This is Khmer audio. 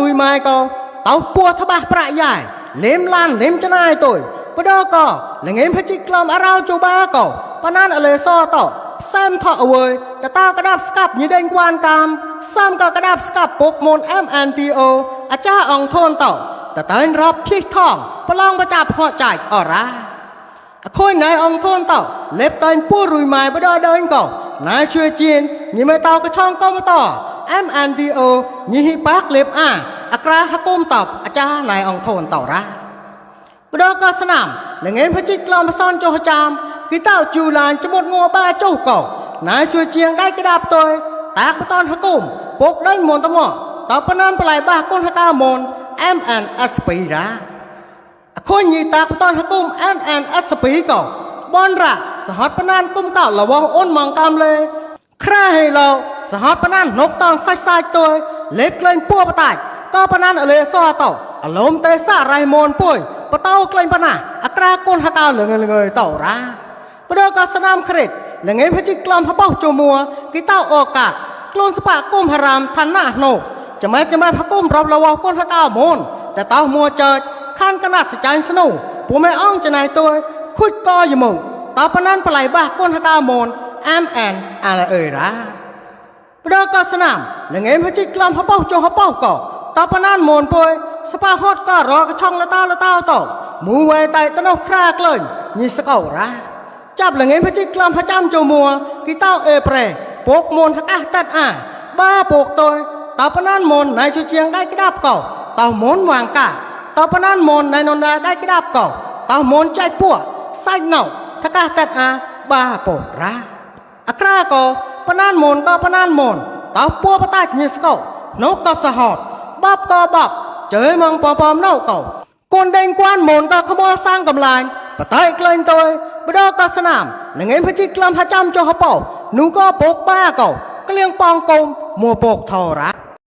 រុយម៉ែកោតោពួរថ្បាស់ប្រាក់យ៉ៃលេមឡានលេមចណាយតុយបដកលងេមភជីក្លំអរោជបាកោបណានអលេសតោសែមថអវើយកតាកដាប់ស្កាប់ញីដេងគួនកាមសាមកកដាប់ស្កាប់ពុកមូន MNTO អាចារ្យអង្គធនតោតតែនរាប់ភីថងប្រឡងបចាប់ហកចាច់អរ៉ា អខូនណៃអង្គធនតោលេបតែនពួរុយម៉ែបដដេងកោណៃជួយជៀនញីមេតោកឆងកុំតោ MNDO ញីហ៊ីបាក់លេបអាអក្រាហគុំតបអាចារ្យណៃអង្គធនតោរ៉ាបដកស្នាមលងេភជីក្លំសនចុះចាមគីតោជូឡានចមុតងបាចុះកោណៃជួយជាងដៃក្តាប់តយតាកបតនហគុំពុកដេញមនតមតបណានប្លៃបាគុនហកាមន MNSP រ៉ា អខូនញីតាបតនហគុំ NNSP កោបនរៈសហតបណានគុំកោលវអូនម៉ងកាមលេខ្រាហេឡោសហតបណាននុកតងសាច់សាច់ទួយលេបក្លែងពួបតាច់តបណានអលេសអតោអលមទេសារៃមនពួយបតោក្លែងបណាអក្រាគុនហកោលងលងតោរ៉ាបដកស្នាមក្រេតលងេភជីក្លំហបោជមួគីតោអូកាខ្លួនស្បាគុំហារាមឋានៈណូចំណែកចំណែកហគុំរាប់លវគុនហកោមនតែតោមួចើច ខានកណាត់សចាញ់ស្នូពូម៉ែអងចណៃទួយខុចកយមុងតបណានប្លៃបាសគុនហកៅមនអាមអានអាឡអើយរ៉ាបដកស្នាមលងេមជីក្លំហបោចុះហបោកតបណានមនពួយស្ប៉ាហត់ក៏រកឆងលតលតតមូវែតៃតនោះខ្រាក្លែងញីស្កោរ៉ាចាប់លងេមជីក្លំហចាំជមួគីតោអេប្រេពកមនហកះតាត់អាបាពកតយតបណានមនណៃជជាងដៃក្តាប់កោតោមនវាងកា តបណានមនណៃននដៃក្តាប់កោតោមនចៃពួកសាច់ណៅថកាតាត់អាបាពករ៉ាអក្រាកោបណានមនកោបណានមនតោពួបតាច់ញីស្កោណូកោសហតបបកោបបជើមងពពមណៅកោកូនដេងគួនមនកោខ្មោសាងកំឡាញបតៃក្លែងតយបដកស្នាមលងេភជីក្លំហចាំចុះហបោនូកោពកបាកោក្លៀងប៉ងកុំមួពកថោរ៉ា